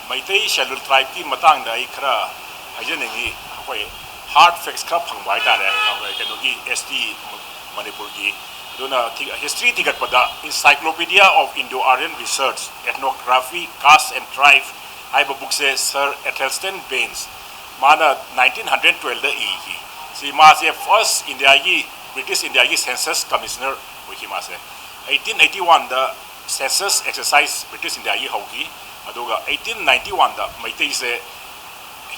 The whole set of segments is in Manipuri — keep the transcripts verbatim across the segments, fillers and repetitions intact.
ꯃꯩꯇꯩ Scheduled Tribeꯀꯤ ꯃꯇꯥꯡꯗ ꯑꯩ ꯈꯔ ꯍꯥꯏꯖꯅꯤꯡꯉꯤ꯫ ꯑꯩꯈꯣꯏ hard facts ꯈꯔ ꯐꯪꯕ ꯍꯥꯏꯇꯥꯔꯦ, ꯑꯩꯈꯣꯏ ꯀꯩꯅꯣꯒꯤ, S T ꯃꯅꯤꯄꯨꯔꯒꯤ꯫ ꯑꯗꯨꯅ ꯊꯤ-, history ꯊꯤꯒꯠꯄꯗ Encyclopedia of Indo-Aryan Research, Ethnography, Caste and Tribe ꯍꯥꯏꯕ bookꯁꯦ Sir Athelstan Baines ꯃꯥꯅ nineteen hundred twelveꯗ ꯏꯈꯤ꯫ ꯁꯤ ꯃꯥꯁꯦ first Indiaꯒꯤ, British Indiaꯒꯤ census commissioner ꯑꯣꯏꯈꯤ꯫ ꯃꯥꯁꯦ eighteen eighty oneꯗ census exercise British Indiaꯒꯤ ꯍꯧꯈꯤ꯫ ꯑꯗꯨꯒ eighteen ninety oneꯗ ꯃꯩꯇꯩꯁꯦ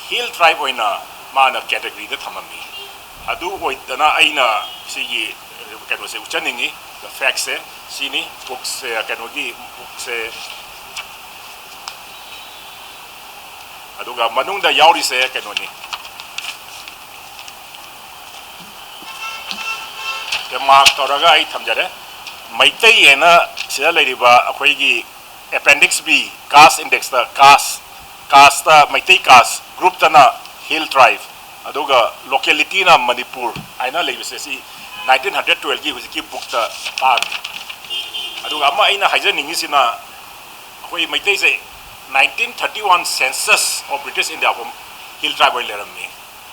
hill tribe ꯑꯣꯏꯅ ꯃꯥꯅ categoryꯗ ꯊꯝꯃꯝꯃꯤ꯫ ꯑꯗꯨ ꯑꯣꯏꯗꯅ ꯑꯩꯅ ꯁꯤꯒꯤ ꯀꯩꯅꯣꯁꯦ ꯎꯠꯆꯅꯤꯡꯉꯤ, factꯁꯦ ꯁꯤꯅꯤ꯫ Bookꯁꯦ, ꯀꯩꯅꯣꯒꯤ bookꯁꯦ, ꯑꯗꯨꯒ ꯃꯅꯨꯡꯗ ꯌꯥꯎꯔꯤꯁꯦ ꯀꯩꯅꯣꯅꯤ, mark ꯇꯧꯔꯒ ꯑꯩ ꯊꯝꯖꯔꯦ꯫ ꯃꯩꯇꯩ ꯍꯥꯏꯅ ꯁꯤꯗ ꯂꯩꯔꯤꯕ ꯑꯩꯈꯣꯏꯒꯤ Appendix B, Caste Indexꯇ caste, casteꯇ Meitei caste, groupꯇꯅ hill tribe, ꯑꯗꯨꯒ localityꯅ ꯃꯅꯤꯄꯨꯔ ꯍꯥꯏꯅ ꯂꯩꯕꯁꯦ ꯁꯤ nineteen hundred twelveꯀꯤ ꯍꯧꯖꯤꯛꯀꯤ bookꯇ ꯇꯥꯔꯤ꯫ ꯑꯗꯨꯒ ꯑꯃ ꯑꯩꯅ ꯍꯥꯏꯖꯅꯤꯡꯉꯤꯁꯤꯅ, ꯑꯩꯈꯣꯏ ꯃꯩꯇꯩꯁꯦ nineteen thirty one census of British India ꯐꯥꯎ hill tribe ꯑꯣꯏꯅ ꯂꯩꯔꯝꯃꯤ꯫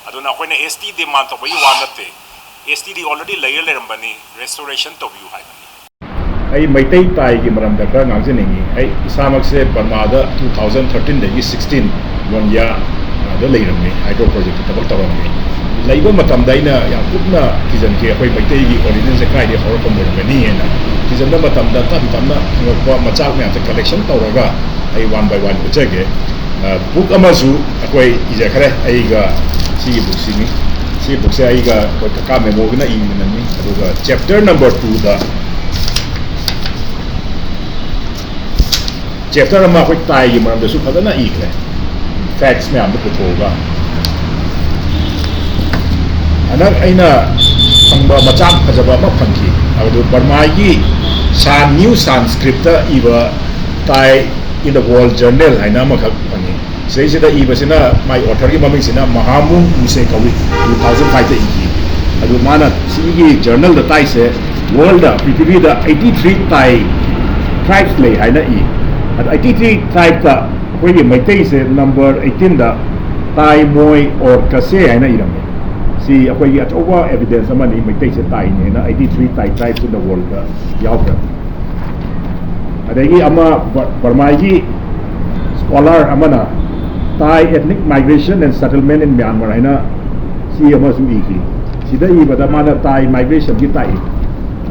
ꯑꯗꯨꯅ ꯑꯩꯈꯣꯏꯅ S T demand ꯇꯧꯕꯒꯤ ꯋꯥ ꯅꯠꯇꯦ, S T ꯗꯤ already ꯂꯩꯔ ꯂꯩꯔꯝꯕꯅꯤ, restoration ꯇꯧꯕꯤꯌꯨ ꯍꯥꯏꯕꯅꯤ꯫ ꯑꯩ ꯃꯩꯇꯩ ꯇꯥꯏꯒꯤ ꯃꯔꯝꯗ ꯈꯔ ꯉꯥꯡꯖꯅꯤꯡꯉꯤ꯫ ꯑꯩ ꯏꯁꯥꯃꯛꯁꯦ ꯕꯔꯃꯥꯗ two thousand thirteenꯗꯒꯤ sixteen ꯂꯣꯟꯌꯥꯗ ꯂꯩꯔꯝꯃꯤ, hydro projectꯇ ꯊꯕꯛ ꯇꯧꯔꯝꯃꯤ꯫ ꯂꯩꯕ ꯃꯇꯝꯗ ꯑꯩꯅ ꯌꯥꯝ ꯀꯨꯞꯅ ꯊꯤꯖꯤꯟꯈꯤ, ꯑꯩꯈꯣꯏ ꯃꯩꯇꯩꯒꯤ originꯁꯦ ꯀꯥꯏꯗꯒꯤ ꯍꯧꯔꯛꯄ ꯑꯣꯏꯔꯝꯒꯅꯤ ꯍꯥꯏꯅ꯫ ꯊꯤꯖꯤꯟꯕ ꯃꯇꯝꯗ ꯇꯞ ꯇꯞꯅ ꯐꯪꯉꯛꯄ ꯃꯆꯥꯛ ꯃꯌꯥꯝꯁꯦ collection ꯇꯧꯔꯒ ꯑꯩ one by one ꯎꯠꯆꯒꯦ꯫ ꯑ, book ꯑꯃꯁꯨ ꯑꯩꯈꯣꯏ ꯏꯖꯈ꯭ꯔꯦ, ꯑꯩꯒ ꯁꯤꯒꯤ bookꯁꯤꯅꯤ꯫ ꯁꯤ bookꯁꯦ ꯑꯩꯒ ꯑꯩꯈꯣꯏ ꯀꯀꯥ ꯃꯦꯃꯣꯒꯅ ꯏꯃꯤꯟꯅꯕꯅꯤ꯫ ꯑꯗꯨꯒ chapter number twoꯗ, chapter ꯑꯃ ꯑꯩꯈꯣꯏ ꯇꯥꯏꯒꯤ ꯃꯔꯝꯗꯁꯨ ꯐꯖꯅ ꯏꯈ꯭ꯔꯦ, facts ꯃꯌꯥꯝꯗꯣ ꯄꯨꯊꯣꯛꯑꯒ꯫ ꯍꯟꯗꯛ ꯑꯩꯅ ꯐꯪꯕ ꯃꯆꯥꯛ ꯐꯖꯕ ꯑꯃ ꯐꯪꯈꯤ, ꯑꯗꯨ ꯕꯔꯃꯥꯒꯤ ꯁꯥꯟ, New Sanskritꯇ ꯏꯕ Thai in the World Journal ꯍꯥꯏꯅ ꯑꯃꯈꯛ ꯐꯪꯉꯤ꯫ ꯁꯤꯗꯩꯁꯤꯗ ꯏꯕꯁꯤꯅ, ꯃꯥꯏ authorꯒꯤ ꯃꯃꯤꯡꯁꯤꯅ ꯃꯍꯥꯃꯨꯡ ꯎꯁꯦ ꯀꯧꯏ, two thousand fiveꯇ ꯏꯈꯤ꯫ ꯑꯗꯨ ꯃꯥꯅ ꯁꯤꯒꯤ journalꯗ ꯇꯥꯏꯁꯦ, worldꯗ, ꯄ꯭ꯔꯤꯊꯤꯕꯤꯗ eighty three Thai tribes ꯂꯩ ꯍꯥꯏꯅ ꯏ꯫ ꯑꯗꯣ eighty three tribeꯇ ꯑꯩꯈꯣꯏꯒꯤ ꯃꯩꯇꯩꯁꯦ ꯅꯝꯕꯔ ꯑꯩꯠꯇꯤꯟꯗ ꯇꯥꯏ ꯃꯣꯏ ꯑꯣꯔ ꯀꯁꯦ ꯍꯥꯏꯅ ꯏꯔꯝꯃꯦ꯫ ꯁꯤ ꯑꯩꯈꯣꯏꯒꯤ ꯑꯆꯧꯕ ꯑꯦꯚꯤꯗꯦꯟꯁ ꯑꯃꯅꯤ, ꯃꯩꯇꯩꯁꯦ ꯇꯥꯏꯅꯦꯅ, eighty three Tai tribes in the worldꯗ ꯌꯥꯎꯈ꯭ꯔꯦ꯫ ꯑꯗꯒꯤ ꯑꯃ ꯕꯔꯃꯥꯒꯤ ꯁ꯭ꯀꯣꯂꯥꯔ ꯑꯃꯅ Tai Ethnic Migration and Settlement in Myanmar ꯍꯥꯏꯅ ꯁꯤ ꯑꯃꯁꯨ ꯏꯈꯤ꯫ ꯁꯤꯗ ꯏꯕꯗ ꯃꯥꯅ ꯇꯥꯏ ꯃꯥꯏꯒ꯭ꯔꯦꯁꯟꯒꯤ ꯇꯥꯛꯏ꯫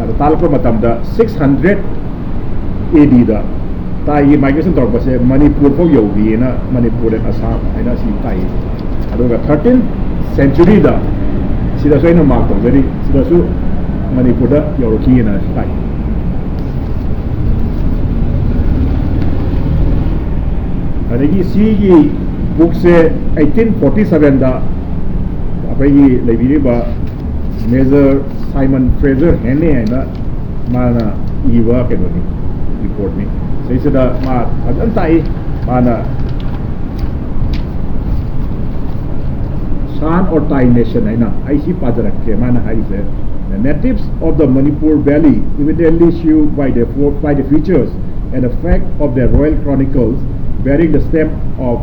ꯑꯗ ꯇꯥꯛꯂꯛꯄ ꯃꯇꯝꯗ six hundred A Dꯗ ꯇꯥꯏꯒꯤ ꯃꯥꯏꯒ꯭ꯔꯦꯁꯟ ꯇꯧꯔꯛꯄꯁꯦ ꯃꯅꯤꯄꯨꯔ ꯐꯥꯎ ꯌꯧꯈꯤꯑꯅ, ꯃꯅꯤꯄꯨꯔ ꯑꯁꯥꯝ ꯍꯥꯏꯅ ꯁꯤ ꯇꯥꯛꯏ꯫ ꯑꯗꯨꯒ thirteenth centuryꯗ, ꯁꯤꯗꯁꯨ ꯑꯩꯅ ꯃꯥꯔꯛ ꯇꯧꯖꯔꯤ, ꯁꯤꯗꯁꯨ ꯃꯅꯤꯄꯨꯔꯗ ꯌꯧꯔꯛꯈꯤꯑꯅ ꯇꯥꯛꯏ꯫ ꯑꯗꯒꯤ ꯁꯤꯒꯤ ꯕꯨꯛꯁꯦ eighteen forty sevenꯗ ꯑꯩꯈꯣꯏꯒꯤ ꯂꯩꯕꯤꯔꯤꯕ Major Simon Fraser Hannay ꯍꯥꯏꯅ ꯃꯥꯅ ꯏꯕ ꯀꯩꯅꯣꯅꯤ, ꯔꯤꯄꯣꯔꯠꯅꯤ꯫ ꯁꯤꯁꯤꯗ ꯃꯥ ꯐꯖꯅ ꯇꯥꯛꯏ꯫ ꯃꯥꯅ Shan or Tai Nation ꯍꯥꯏꯅ ꯑꯩ ꯁꯤ ꯄꯥꯖꯔꯛꯀꯦ꯫ ꯃꯥꯅ ꯍꯥꯏꯔꯤꯁꯦ, "The natives of the Manipur Valley, evidently shew by their fo- by the features and the fact of their royal chronicles bearing the stamp of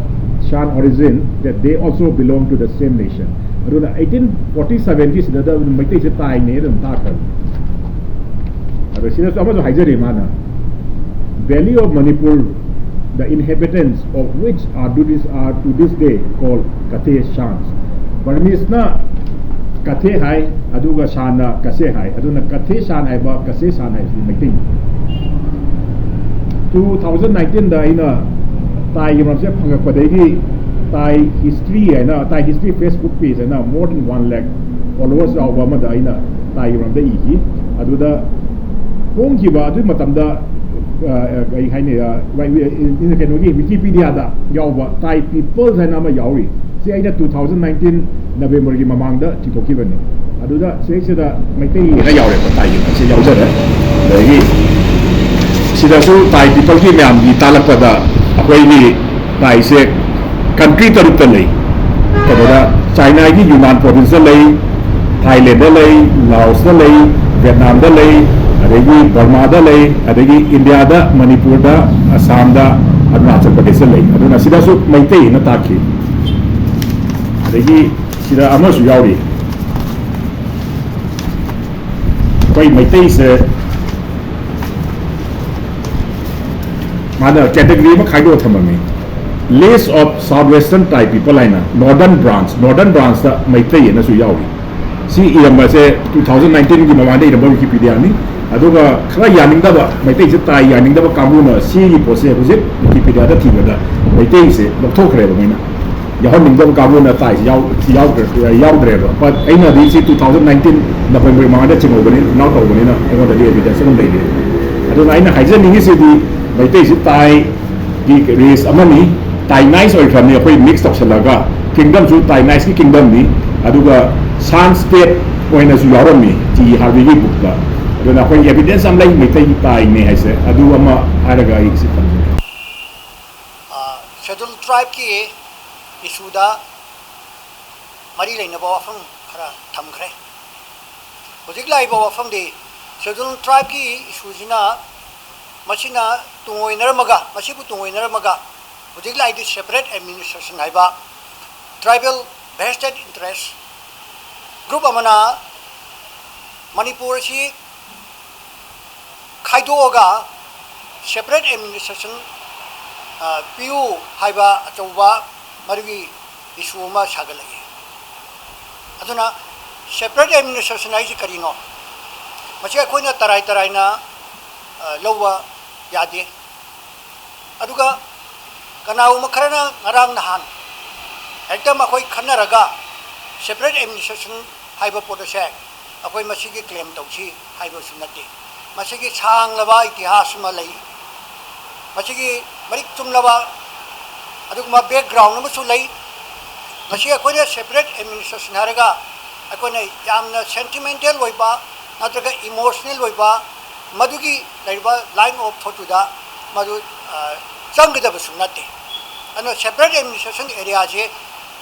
Shan origin, that they also belong to the same nation." ꯑꯗꯨꯅ eighteen forty sevenꯒꯤ ꯁꯤꯗ ꯑꯗꯨꯝ ꯃꯩꯇꯩꯁꯦ ꯇꯥꯏꯅꯦ ꯑꯗꯨꯝ ꯇꯥꯛꯈ꯭ꯔꯅꯤ꯫ ꯑꯗꯣ ꯁꯤꯗꯁꯨ ꯑꯃꯁꯨ ꯍꯥꯏꯖꯔꯤ ꯃꯥꯅ, "Valley of Manipur, the inhabitants of which are to this, are to this day called Kathe Shans." ꯕꯔꯃꯤꯁꯅ ꯀꯊꯦ ꯍꯥꯏ, ꯑꯗꯨꯒ ꯁꯥꯟꯅ ꯀꯁꯦ ꯍꯥꯏ꯫ ꯑꯗꯨꯅ ꯀꯊꯦ ꯁꯥꯟ ꯍꯥꯏꯕ, ꯀꯁꯦ ꯁꯥꯟ ꯍꯥꯏꯕꯁꯤ ꯃꯩꯇꯩꯅꯤ꯫ Two thousand nineteenꯗ ꯑꯩꯅ ꯇꯥꯏꯒꯤ ꯃꯔꯝꯁꯦ ꯐꯪꯉꯛꯄꯗꯒꯤ Tai History ꯍꯥꯏꯅ, Tai History Facebook page ꯍꯥꯏꯅ more than one lakh followers ꯌꯥꯎꯕ ꯑꯃꯗ ꯑꯩꯅ ꯇꯥꯏꯒꯤ ꯃꯔꯝꯗ ꯏꯈꯤ꯫ ꯑꯗꯨꯗ ꯐꯣꯡꯈꯤꯕ ꯑꯗꯨꯒꯤ ꯃꯇꯝꯗ, ꯑ, ꯑ, ꯀꯩ ꯍꯥꯏꯅꯤ, ꯑ, ꯋꯥꯏ-, ꯋꯤ-, ꯏ-, ꯀꯩꯅꯣꯒꯤ Wikipediaꯗ ꯌꯥꯎꯕ Tai Peoples ꯍꯥꯏꯅ ꯑꯃ ꯌꯥꯎꯔꯤ꯫ ꯁꯤ ꯑꯩꯅ two thousand nineteen Novemberꯒꯤ ꯃꯃꯥꯡꯗ ꯆꯤꯡꯊꯣꯛꯈꯤꯕꯅꯤ꯫ ꯑꯗꯨꯗ ꯁꯤꯗꯩꯁꯤꯗ ꯃꯩꯇꯩ ꯍꯥꯏꯅ ꯌꯥꯎꯔꯦꯀꯣ, ꯇꯥꯏꯒꯤ ꯁꯤ ꯌꯥꯎꯖꯔꯦ꯫ ꯑꯗꯒꯤ ꯁꯤꯗꯁꯨ Tai Peoplesꯀꯤ ꯃꯌꯥꯝꯒꯤ ꯇꯥꯜꯂꯛꯄꯗ ꯑꯩꯈꯣꯏꯒꯤ ꯇꯥꯏꯁꯦ country ꯇꯔꯨꯛꯇ ꯂꯩ꯫ ꯀꯩꯅꯣꯗ, ꯆꯥꯏꯅꯥꯒꯤ ꯌꯨꯅꯥꯟ provinceꯇ ꯂꯩ, ꯊꯥꯏꯂꯦꯟꯗ ꯂꯩ, ꯂꯥꯑꯣꯁꯇ ꯂꯩ, ꯚꯤꯌꯦꯠꯅꯥꯝꯗ ꯂꯩ, ꯑꯗꯒꯤ ꯕꯔꯃꯥꯗ ꯂꯩ, ꯑꯗꯒꯤ ꯏꯟꯗꯤꯌꯥꯗ ꯃꯅꯤꯄꯨꯔꯗ, ꯑꯁꯥꯝꯗ, ꯑꯔꯨꯅꯥꯆꯜ ꯄ꯭ꯔꯗꯦꯁꯇ ꯂꯩ꯫ ꯑꯗꯨꯅ ꯁꯤꯗꯁꯨ ꯃꯩꯇꯩ ꯑꯅ ꯇꯥꯛꯈꯤ꯫ ꯑꯗꯒꯤ ꯁꯤꯗ ꯑꯃꯁꯨ ꯌꯥꯎꯔꯤ꯫ ꯑꯩꯈꯣꯏ ꯃꯩꯇꯩꯁꯦ ꯃꯥꯅ ꯀꯦꯇꯦꯒꯣꯔꯤ ꯑꯃ ꯈꯥꯏꯗꯣꯛꯑ ꯊꯝꯃꯝꯃꯤ꯫ List of South Western Tribe People ꯍꯥꯏꯅ, Northern Branch, Northern Branchꯇ ꯃꯩꯇꯩ ꯑꯅꯁꯨ ꯌꯥꯎꯔꯤ꯫ ꯁꯤ ꯏꯔꯝꯕꯁꯦ two thousand nineteenꯒꯤ ꯃꯃꯥꯡꯗ ꯏꯔꯝꯕ ꯋꯤꯀꯤꯄꯤꯗꯤꯌꯥꯅꯤ꯫ ꯑꯗꯨꯒ ꯈꯔ ꯌꯥꯅꯤꯡꯗꯕ, ꯃꯩꯇꯩꯁꯦ ꯇꯥꯏ ꯌꯥꯅꯤꯡꯗꯕ ꯀꯥꯡꯕꯨꯅ ꯁꯤꯒꯤ ꯄꯣꯠꯁꯦ ꯍꯧꯖꯤꯛ ꯋꯤꯀꯤꯄꯤꯗꯤꯌꯥꯗ ꯊꯤꯕꯗ ꯃꯩꯇꯩꯁꯦ ꯂꯧꯊꯣꯛꯈ꯭ꯔꯦꯕ ꯃꯣꯏꯅ꯫ ꯌꯥꯎꯍꯟꯅꯤꯡꯗꯕ ꯀꯥꯡꯕꯨꯅ ꯇꯥꯏꯁꯦ ꯌꯥꯎ-, ꯌꯥꯎꯗ꯭ꯔꯦ-, ꯌꯥꯎꯗ꯭ꯔꯦꯕ꯫ But ꯑꯩꯅꯗꯤ ꯁꯤ two thousand nineteen November ꯃꯃꯥꯡꯗ ꯆꯤꯡꯍꯧꯕꯅꯤ, ꯏꯅꯥꯎ ꯇꯧꯕꯅꯤꯅ ꯑꯩꯉꯣꯟꯗꯗꯤ evidence ꯑꯗꯨꯝ ꯂꯩꯔꯤ꯫ ꯑꯗꯨꯅ ꯑꯩꯅ ꯍꯥꯏꯖꯅꯤꯡꯉꯤꯁꯤꯗꯤ ꯃꯩꯇꯩꯁꯤ ꯇꯥꯏꯒꯤ race ꯑꯃꯅꯤ, ꯇꯥꯏ ꯅꯥꯏꯁ ꯑꯣꯏꯈ꯭ꯔꯕꯅꯤ ꯑꯩꯈꯣꯏ mix ꯇꯧꯁꯜꯂꯒ꯫ Kingdomꯁꯨ ꯇꯥꯏ ꯅꯥꯏꯁꯀꯤ kingdomꯅꯤ꯫ ꯑꯗꯨꯒ ꯁꯥꯟ ꯁ꯭ꯇꯦꯠ ꯑꯣꯏꯅꯁꯨ ꯌꯥꯎꯔꯝꯃꯤ ꯇꯤ ꯍꯥꯔꯕꯤꯒꯤ bookꯇ꯫ ꯑꯗꯨꯅ ꯑꯩꯈꯣꯏ evidence ꯑꯃ ꯂꯩ ꯃꯩꯇꯩꯒꯤ ꯇꯥꯏꯅꯦ ꯍꯥꯏꯁꯦ꯫ ꯑꯗꯨ ꯑꯃ ꯍꯥꯏꯔꯒ ꯑꯩ ꯁꯤ ꯊꯝꯖꯒꯦ꯫ ꯑ, Scheduled Tribeꯀꯤ issueꯗ ꯃꯔꯤ ꯂꯩꯅꯕ ꯋꯥꯐꯝ ꯈꯔ ꯊꯝꯈ꯭ꯔꯦ꯫ ꯍꯧꯖꯤꯛ ꯂꯥꯛꯏꯕ ꯋꯥꯐꯝꯗꯤ Scheduled Tribeꯀꯤ issueꯁꯤꯅ, ꯃꯁꯤꯅ ꯇꯨꯡꯑꯣꯏꯅꯔꯝꯃꯒ, ꯃꯁꯤꯕꯨ ꯇꯨꯡꯑꯣꯏꯅꯔꯝꯃꯒ ꯍꯧꯖꯤꯛ ꯂꯥꯛꯏꯗꯤ separate administration ꯍꯥꯏꯕ tribal vested interest group ꯑꯃꯅ ꯃꯅꯤꯄꯨꯔ ꯑꯁꯤ ꯈꯥꯏꯗꯣꯛꯑꯒ separate administration, ꯑ, ꯄꯤꯌꯨ ꯍꯥꯏꯕ ꯑꯆꯧꯕ ꯃꯗꯨꯒꯤ issue ꯑꯃ ꯁꯥꯒꯠꯂꯛꯏ꯫ ꯑꯗꯨꯅ separate administration ꯍꯥꯏꯁꯤ ꯀꯔꯤꯅꯣ? ꯃꯁꯤ ꯑꯩꯈꯣꯏꯅ ꯇꯔꯥꯏ ꯇꯔꯥꯏꯅ, ꯑ, ꯂꯧꯕ ꯌꯥꯗꯦ꯫ ꯑꯗꯨꯒ ꯀꯅꯥꯒꯨꯝꯕ ꯈꯔꯅ ꯉꯔꯥꯡ ꯅꯍꯥꯟ ꯍꯦꯛꯇ ꯃꯈꯣꯏ ꯈꯟꯅꯔꯒ separate administration ꯍꯥꯏꯕ ꯄꯣꯠ ꯑꯁꯦ ꯑꯩꯈꯣꯏ ꯃꯁꯤꯒꯤ claim ꯇꯧꯁꯤ ꯍꯥꯏꯕꯁꯨ ꯅꯠꯇꯦ꯫ ꯃꯁꯤꯒꯤ ꯁꯥꯡꯂꯕ ꯏꯇꯤꯍꯥꯁ ꯑꯃ ꯂꯩ꯫ ꯃꯁꯤꯒꯤ ꯃꯔꯤꯛ ꯆꯨꯝꯂꯕ ꯑꯗꯨꯒꯨꯝꯕ background ꯑꯃꯁꯨ ꯂꯩ꯫ ꯉꯁꯤ ꯑꯩꯈꯣꯏꯅ separate administration ꯍꯥꯏꯔꯒ ꯑꯩꯈꯣꯏꯅ ꯌꯥꯝꯅ sentimental ꯑꯣꯏꯕ ꯅꯠꯇ꯭ꯔꯒ emotional ꯑꯣꯏꯕ ꯃꯗꯨꯒꯤ ꯂꯩꯔꯤꯕ line of thoughtꯇꯨꯗ ꯃꯗꯨ, ꯑ, ꯆꯪꯒꯗꯕꯁꯨ ꯅꯠꯇꯦ꯫ ꯑꯗꯨꯅ separate administration areaꯁꯦ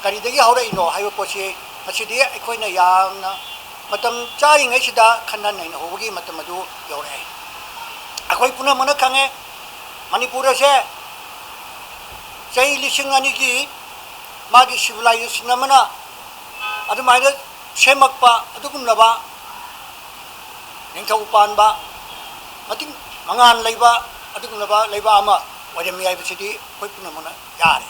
ꯀꯔꯤꯗꯒꯤ ꯍꯧꯔꯛꯏꯅꯣ ꯍꯥꯏꯕ ꯄꯣꯠꯁꯤ ꯉꯁꯤꯗꯤ ꯑꯩꯈꯣꯏꯅ ꯌꯥꯝꯅ ꯃꯇꯝ ꯆꯥꯔꯤꯉꯩꯁꯤꯗ ꯈꯟꯅ ꯅꯩꯅꯍꯧꯕꯒꯤ ꯃꯇꯝ ꯑꯗꯨ ꯌꯧꯔꯛꯑꯦ꯫ ꯑꯩꯈꯣꯏ ꯄꯨꯝꯅꯃꯛꯅ ꯈꯪꯉꯦ, ꯃꯅꯤꯄꯨꯔ ꯑꯁꯦ ꯆꯍꯤ ꯂꯤꯁꯤꯡ ꯑꯅꯤꯒꯤ ꯃꯥꯒꯤ civilization ꯑꯃꯅ ꯑꯗꯨꯃꯥꯏꯅ ꯁꯦꯝꯃꯛꯄ ꯑꯗꯨꯒꯨꯝꯂꯕ ꯅꯤꯡꯊꯧ ꯄꯥꯟꯕ, ꯃꯇꯤꯛ ꯃꯉꯥꯜ ꯂꯩꯕ ꯑꯗꯨꯒꯨꯝꯂꯕ ꯂꯩꯕꯥꯛ ꯑꯃ ꯑꯣꯏꯔꯝꯃꯤ ꯍꯥꯏꯕꯁꯤꯗꯤ ꯑꯩꯈꯣꯏ ꯄꯨꯝꯅꯃꯛꯅ ꯌꯥꯔꯦ꯫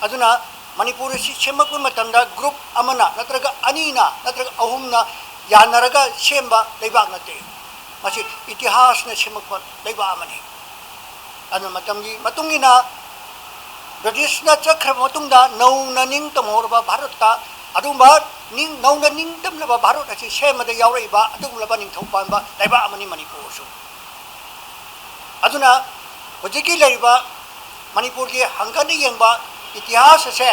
ꯑꯗꯨꯅ ꯃꯅꯤꯄꯨꯔ ꯑꯁꯤ ꯁꯦꯝꯃꯛꯄ ꯃꯇꯝꯗ group ꯑꯃꯅ ꯅꯠꯇ꯭ꯔꯒ ꯑꯅꯤꯅ ꯅꯠꯇ꯭ꯔꯒ ꯑꯍꯨꯝꯅ ꯌꯥꯅꯔꯒ ꯁꯦꯝꯕ ꯂꯩꯕꯥꯛ ꯅꯠꯇꯦ꯫ ꯃꯁꯤ ꯏꯇꯤꯍꯥꯁꯅ ꯁꯦꯝꯃꯛꯄ ꯂꯩꯕꯥꯛ ꯑꯃꯅꯤ꯫ ꯑꯗꯨꯅ ꯃꯇꯝꯒꯤ ꯃꯇꯨꯡ ꯏꯟꯅ ꯕ꯭ꯔꯤꯇꯤꯁꯅ ꯆꯠꯈ꯭ꯔꯕ ꯃꯇꯨꯡꯗ ꯅꯧꯅ ꯅꯤꯡꯇꯝꯍꯧꯔꯕ ꯚꯥꯔꯠꯇ ꯑꯗꯨꯒꯨꯝꯕ ꯅꯤꯡ-, ꯅꯧꯅ ꯅꯤꯡꯇꯝꯂꯕ ꯚꯥꯔꯠ ꯑꯁꯤ ꯁꯦꯝꯕꯗ ꯌꯥꯎꯔꯛꯏꯕ ꯑꯗꯨꯒꯨꯝꯂꯕ ꯅꯤꯡꯊꯧ ꯄꯥꯟꯕ ꯂꯩꯕꯥꯛ ꯑꯃꯅꯤ ꯃꯅꯤꯄꯨꯔꯁꯨ꯫ ꯑꯗꯨꯅ ꯍꯧꯖꯤꯛꯀꯤ ꯂꯩꯔꯤꯕ ꯃꯅꯤꯄꯨꯔꯒꯤ ꯍꯪꯒꯠꯅ ꯌꯦꯡꯕ ꯏꯇꯤꯍꯥꯁ ꯑꯁꯦ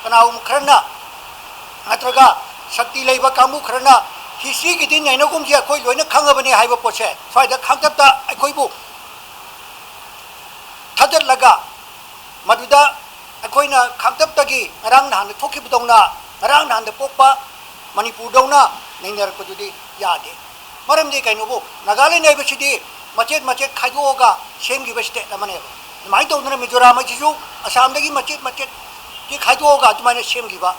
ꯀꯅꯥꯒꯨꯝꯕ ꯈꯔꯅ ꯅꯠꯇ꯭ꯔꯒ ꯁꯛꯇꯤ ꯂꯩꯕ ꯀꯥꯡꯕꯨ ꯈꯔꯅ historyꯒꯤꯗꯤ ꯅꯩꯅꯒꯨꯝꯁꯤ, ꯑꯩꯈꯣꯏ ꯂꯣꯏꯅ ꯈꯪꯉꯕꯅꯤ ꯍꯥꯏꯕ ꯄꯣꯠꯁꯦ ꯁ꯭ꯋꯥꯏꯗ ꯈꯥꯡꯇꯞꯇ ꯑꯩꯈꯣꯏꯕꯨ ꯊꯥꯗꯠꯂꯒ ꯃꯗꯨꯗ ꯑꯩꯈꯣꯏꯅ ꯈꯥꯡꯇꯞꯇꯒꯤ ꯉꯔꯥꯡ ꯅꯍꯥꯟꯗ ꯊꯣꯛꯈꯤꯕꯗꯧꯅ, ꯉꯔꯥꯡ ꯅꯍꯥꯟꯗ ꯄꯣꯛꯄ ꯃꯅꯤꯄꯨꯔꯗꯧꯅ ꯅꯩꯅꯔꯛꯄꯗꯨꯗꯤ ꯌꯥꯗꯦ꯫ ꯃꯔꯝꯗꯤ ꯀꯩꯅꯣꯕꯨ, ꯅꯥꯒꯥꯂꯦꯟ ꯍꯥꯏꯕꯁꯤꯗꯤ ꯃꯆꯦꯠ ꯃꯆꯦꯠ ꯈꯥꯏꯗꯣꯛꯑꯒ ꯁꯦꯝꯈꯤꯕ state ꯑꯃꯅꯦꯕ꯫ ꯑꯗꯨꯃꯥꯏꯅ ꯇꯧꯗꯅ ꯃꯤꯖꯣꯔꯥꯝ ꯑꯁꯤꯁꯨ ꯑꯁꯥꯝꯗꯒꯤ ꯃꯆꯦꯠ ꯃꯆꯦꯠ ꯈꯥꯏꯗꯣꯛꯑꯒ ꯑꯗꯨꯃꯥꯏꯅ ꯁꯦꯝꯈꯤꯕꯅꯦꯕ꯫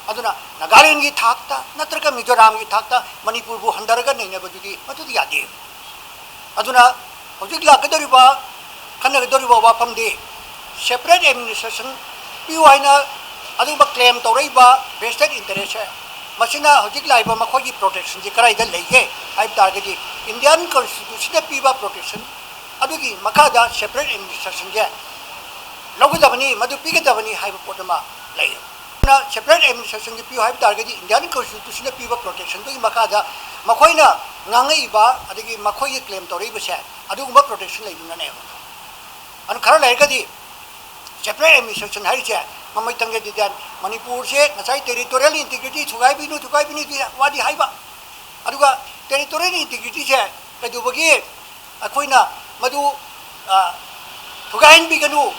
ꯑꯗꯨꯅ ꯅꯥꯒꯥꯂꯦꯟꯒꯤ ꯊꯥꯛꯇ ꯅꯠꯇ꯭ꯔꯒ ꯃꯤꯖꯣꯔꯥꯝꯒꯤ ꯊꯥꯛꯇ ꯃꯅꯤꯄꯨꯔꯕꯨ ꯍꯟꯊꯔꯒ ꯅꯩꯅꯕꯗꯨꯗꯤ ꯃꯗꯨꯗꯤ ꯌꯥꯗꯦ꯫ ꯑꯗꯨꯅ ꯍꯧꯖꯤꯛ ꯂꯥꯛꯀꯗꯧꯔꯤꯕ, ꯈꯟꯅꯒꯗꯧꯔꯤꯕ ꯋꯥꯐꯝꯗꯤ separate administration ꯄꯤꯌꯨ ꯍꯥꯏꯅ ꯑꯗꯨꯒꯨꯝꯕ claim ꯇꯧꯔꯛꯏꯕ vested interest ꯁꯦ, ꯃꯁꯤꯅ ꯍꯧꯖꯤꯛ ꯂꯥꯛꯏꯕ ꯃꯈꯣꯏꯒꯤ protectionꯁꯤ ꯀꯗꯥꯏꯗ ꯂꯩꯒꯦ ꯍꯥꯏꯕ ꯇꯥꯔꯒꯗꯤ, Indian constitutionꯗ ꯄꯤꯕ protection ꯑꯗꯨꯒꯤ ꯃꯈꯥꯗ separate administrationꯁꯦ ꯂꯧꯒꯗꯕꯅꯤ, ꯃꯗꯨ ꯄꯤꯒꯗꯕꯅꯤ ꯍꯥꯏꯕ ꯄꯣꯠ ꯑꯃ ꯂꯩ꯫ ꯑꯗꯨꯅ separate administrationꯒꯤ ꯄꯤꯌꯨ ꯍꯥꯏꯕ ꯇꯥꯔꯒꯗꯤ, Indian constitutionꯗ ꯄꯤꯕ protectionꯗꯨꯒꯤ ꯃꯈꯥꯗ ꯃꯈꯣꯏꯅ ꯉꯥꯡꯉꯛꯏꯕ ꯑꯗꯒꯤ ꯃꯈꯣꯏꯒꯤ claim ꯇꯧꯔꯛꯏꯕꯁꯦ ꯑꯗꯨꯒꯨꯝꯕ protection ꯂꯩꯗꯨꯅꯅꯦꯕ꯫ ꯑꯗꯨꯅ ꯈꯔ ꯂꯩꯔꯒꯗꯤ separate administration ꯍꯥꯏꯔꯤꯁꯦ ꯃꯃꯩ ꯇꯪꯒꯗꯤꯗ ꯃꯅꯤꯄꯨꯔꯁꯦ ꯉꯁꯥꯏ territorial integrity ꯊꯨꯒꯥꯏꯕꯤꯅꯨ, ꯊꯨꯒꯥꯏꯕꯤꯅꯨꯗꯤ ꯋꯥꯗꯤ ꯍꯥꯏꯕ, ꯑꯗꯨꯒ territorial integrityꯁꯦ ꯀꯩꯗꯧꯕꯒꯤ ꯑꯩꯈꯣꯏꯅ ꯃꯗꯨ, ꯑ, ꯊꯨꯒꯥꯏꯍꯟꯕꯤꯒꯅꯨ,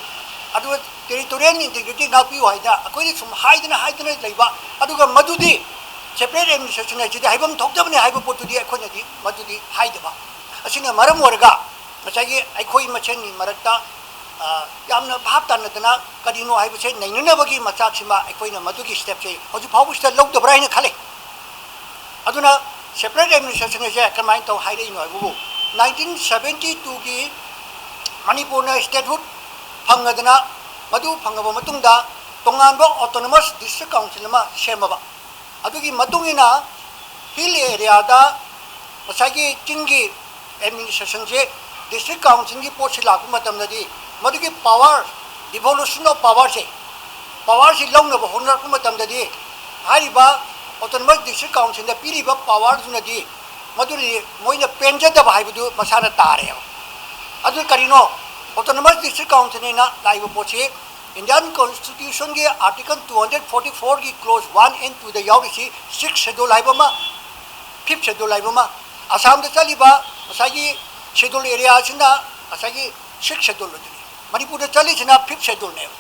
ꯑꯗꯨꯒ territorial integrity ꯉꯥꯛꯄꯤꯌꯨ ꯍꯥꯏꯅ ꯑꯩꯈꯣꯏꯅ ꯁꯨꯝ ꯍꯥꯏꯗꯅ ꯍꯥꯏꯗꯅ ꯂꯩꯕ, ꯑꯗꯨꯒ ꯃꯗꯨꯗꯤ separate administration ꯍꯥꯏꯁꯤꯗꯤ ꯍꯥꯏꯐꯝ ꯊꯣꯛꯇꯕꯅꯤ ꯍꯥꯏꯕ ꯄꯣꯠꯇꯨꯗꯤ ꯑꯩꯈꯣꯏꯅꯗꯤ ꯃꯗꯨꯗꯤ ꯍꯥꯏꯗꯕ꯫ ꯑꯁꯤꯅ ꯃꯔꯝ ꯑꯣꯏꯔꯒ ꯉꯁꯥꯏꯒꯤ ꯑꯩꯈꯣꯏ ꯃꯁꯦꯟꯒꯤ ꯃꯔꯛꯇ ꯌꯥꯝꯅ ꯚꯥꯞ ꯇꯥꯅꯗꯅ ꯀꯔꯤꯅꯣ ꯍꯥꯏꯕꯁꯦ ꯅꯩꯅꯅꯕꯒꯤ ꯃꯆꯥꯛꯁꯤꯃ ꯑꯩꯈꯣꯏꯅ ꯃꯗꯨꯒꯤ ꯁ꯭ꯇꯦꯞꯁꯦ ꯍꯧꯖꯤꯛ ꯐꯥꯎꯕꯁꯤꯗ ꯂꯧꯗꯕ꯭ꯔꯥ ꯍꯥꯏꯅ ꯈꯜꯂꯤ꯫ ꯑꯗꯨꯅ ꯁꯦꯄꯔꯦꯠ ꯑꯦꯗꯃꯤꯅꯤꯁꯇ꯭ꯔꯦꯁꯟ ꯑꯁꯦ ꯀꯔꯝꯍꯥꯏꯅ ꯇꯧ ꯍꯥꯏꯔꯛꯏꯅꯣ ꯍꯥꯏꯕꯕꯨ, ꯅꯥꯏꯟꯇꯤꯟ ꯁꯕꯦꯟꯇꯤ ꯇꯨꯒꯤ ꯃꯅꯤꯄꯨꯔꯅ ꯁ꯭ꯇꯦꯠꯍꯨꯗ ꯐꯪꯉꯗꯅ, ꯃꯗꯨ ꯐꯪꯉꯕ ꯃꯇꯨꯡꯗ ꯇꯣꯉꯥꯟꯕ ꯑꯣꯇꯣꯅꯣꯃꯁ ꯗꯤꯁꯇ꯭ꯔꯤꯛ ꯀꯥꯎꯟꯁꯤꯜ ꯑꯃ ꯁꯦꯝꯃꯕ꯫ ꯑꯗꯨꯒꯤ ꯃꯇꯨꯡ ꯏꯟꯅ ꯍꯤꯜ ꯑꯦꯔꯤꯌꯥꯗ ꯉꯁꯥꯏꯒꯤ ꯆꯤꯡꯒꯤ ꯑꯦꯗꯃꯤꯅꯤꯁꯇ꯭ꯔꯦꯁꯟꯁꯦ ꯗꯤꯁꯇ꯭ꯔꯤꯛ ꯀꯥꯎꯟꯁꯤꯜꯒꯤ ꯄꯣꯠꯁꯤ ꯂꯥꯛꯄ ꯃꯇꯝꯗꯗꯤ ꯃꯗꯨꯒꯤ ꯄꯥꯋꯔ, ꯗꯤꯚꯣꯂꯨꯁꯟ ꯑꯣꯐ ꯄꯥꯋꯔꯁꯦ, ꯄꯥꯋꯔꯁꯤ ꯂꯧꯅꯕ ꯍꯣꯠꯅꯔꯛꯄ ꯃꯇꯝꯗꯗꯤ ꯍꯥꯏꯔꯤꯕ ꯑꯣꯇꯣꯅꯣꯃꯁ ꯗꯤꯁꯇ꯭ꯔꯤꯛ ꯀꯥꯎꯟꯁꯤꯜꯗ ꯄꯤꯔꯤꯕ ꯄꯥꯋꯔꯗꯨꯅꯗꯤ ꯃꯗꯨꯗꯤ ꯃꯣꯏꯅ ꯄꯦꯟꯖꯗꯕ ꯍꯥꯏꯕꯗꯨ ꯃꯁꯥꯅ ꯇꯥꯔꯦꯕ꯫ ꯑꯗꯨ ꯀꯔꯤꯅꯣ? ꯑꯣꯇꯣꯅꯣꯃꯁ ꯗꯤꯁꯇ꯭ꯔꯤꯛ ꯀꯥꯎꯟꯁꯤꯜ ꯍꯥꯏꯅ ꯂꯥꯛꯏꯕ ꯄꯣꯠꯁꯤ ꯏꯟꯗꯤꯌꯥꯟ ꯀꯣꯟꯁꯇꯤꯇ꯭ꯌꯨꯁꯟꯒꯤ ꯑꯥꯔꯇꯤꯀꯜ ꯇꯨ ꯍꯟꯗ꯭ꯔꯦꯠ ꯐꯣꯔꯇꯤ ꯐꯣꯔꯒꯤ ꯀ꯭ꯂꯣꯖ ꯋꯥꯟ ꯑꯦꯟ ꯇꯨꯗ ꯌꯥꯎꯔꯤꯁꯤ ꯁꯤꯛꯁ ꯁꯦꯗꯨꯜ ꯍꯥꯏꯕ ꯑꯃ, ꯐꯤꯐ ꯁꯦꯗꯨꯜ ꯍꯥꯏꯕ ꯑꯃ꯫ ꯑꯁꯥꯝꯗ ꯆꯠꯂꯤꯕ ꯉꯁꯥꯏꯒꯤ ꯁꯦꯗꯨꯜ ꯑꯦꯔꯤꯌꯥꯁꯤꯅ ꯉꯁꯥꯏꯒꯤ ꯁꯤꯛꯁ ꯁꯦꯗꯨꯜ ꯑꯗꯨꯅꯤ꯫ ꯃꯅꯤꯄꯨꯔꯗ ꯆꯠꯂꯤꯁꯤꯅ ꯐꯤꯐ ꯁꯦꯗꯨꯜꯅꯦꯕ꯫